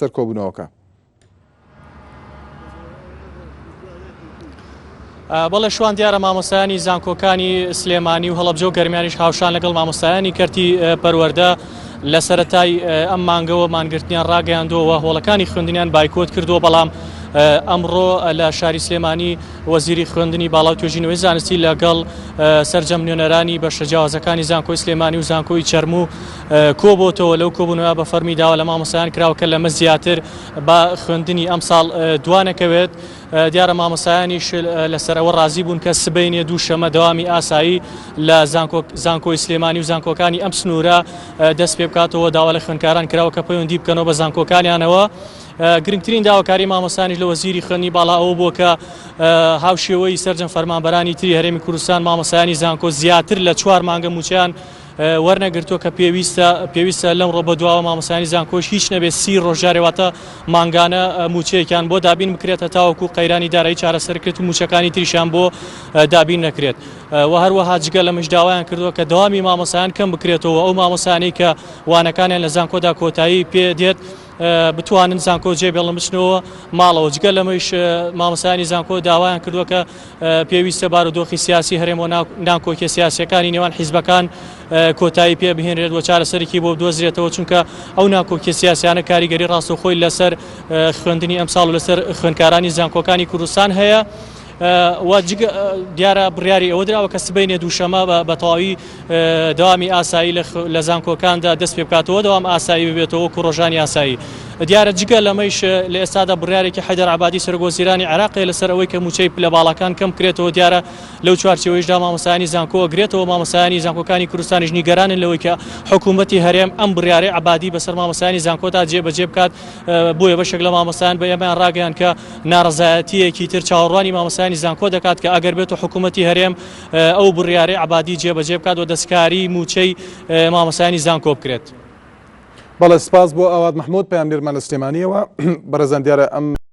سەر کۆبوونەوەکە. بەڵێ شوان دیارە مامۆستایانی زانکۆکانی سلێمانی و هەڵەبجە و گەرمیانیش هاوشان لەگەڵ مامۆستایانی کەرتی پەروەردە لە سەرەتای ئەم مانگەوە مانگرتنیان ڕاگەیاندووە هۆڵەکانی خوێندنیان بایکۆت کردووە بەڵام ئەمڕۆ لە شاری سلێمانی وەزیری خوێندنی باڵا و توێژینەوەی زانستی لەگەڵ سەرجەم نوێنەرانی بەشە جیاوازەکانی زانکۆی سلێمانی و زانکۆی چەرموو کۆبۆتەوە لەو کۆبوونەوە بە فەرمی داوا لە مامۆستایان کراوە کە لەمە زیاتر بە خوێندنی ئەمساڵ دوانەکەوێت. دیارە مامۆستایانیش لەسەر ئەوە ڕازی بوون کە سبەینێ دوو شەمە دەوامی ئاسایی لە زانکۆی سلێمانی و زانکۆکانی ئەم سنوورە دەست پێ بکاتەوە داوا لە خوێندکاران کراوە کە پەیوەندی بکەنەوە بە زانکۆکانیانەوە. گرنگترین داواکاری مامۆستایانیش لە وەزیری خوێندنی باڵا ئەوە بووە کە هاوشێوەی سەرجەم فەرمانبەرانی تری هەرێمی کوردستان مامۆستایانی زانکۆ زیاتر لە چوار مانگە مووچەیان وەرنەگرتووە کە پێویستە پێویستە لەمڕۆ بەدواوە مامۆستایانی زانکۆش هیچ نەبێت سی ڕۆژ جارێ واتە مانگانە مووچەیەکیان بۆ دابین بکرێت هەتاوەکو قەیرانی دارایی چارەسەر کرێت و مووچەکانی تریشیان بۆ دابین نەکرێت و هەروەها جگە لەمەش داوایان کردووە کە دەوامی مامۆستایان کەم بکرێتەوە ئەو مامۆستایانەی کە وانەکانیان لە زانکۆدا کۆتایی پێ دێت بتوانن زانکۆ جێ بێڵن بچنەوە ماڵەوە جگە لەمەیش مامۆستایانی زانکۆ داوایان کردووە کە پێویستە بارودۆخی سیاسی هەرێم و ناکۆکیە سیاسیەکانی نێوان حیزبەکان کۆتایی پێ بهێنرێت و چارەسەرێکی بۆ بدۆزرێتەوە چونکە ئەو ناکۆکیە سیاسیانە کاریگەری ڕاستەوخۆی لەسەر خوێندنی ئەمساڵ و لەسەر خوێندکارانی زانکۆکانی کوردستان هەیە. و دیارە بڕیاری ئەوە دراوە کە سبەینێ دووشەمە بە تەواوی دەوامی ئاسایی لە زانکۆکاندا دەست پێ بکاتەوە دەوام ئاسایی ببێتەوە وەکو ڕۆژانی ئاسایی. دیارە جگە لەمەیش لە ئێستادا بڕیارێکی حەیدەر عەبادی سەرۆکوەزیرانی عێراق هەیە لەسەر ئەوەی کە مووچەی پلە باڵاکان کەم بکرێتەوە دیارە لەو چوارچێوەیشدا مامۆستایانی زانکۆ ئەگرێتەوە مامۆستایانی زانکۆکانی کوردستانیش نیگەرانن لەوەی کە حکوومەتی هەرێم ئەم بڕیارەی عەبادی بەسەر مامۆستایانی زانکۆدا جێبەجێ بکات بۆیە بەشێک لە مامۆستایان بە ئێمەیان ڕاگەیاند کە ناڕەزایەتییەکی تر چاوەڕوانی مامۆستایانی زانکۆ دەکات کە ئەگەر بێت و حکوومەتی هەرێم ئەو بڕیارەی عەبادی جێبەجێ بکات و دەستکاری مووچەی مامۆستایانی زانکۆ بکرێت. بەڵێ سپاس بۆ ئاوات مەحمود پەیامنێرمان لە سلێمانیەوە. بەڕێزان دیارە ئەم.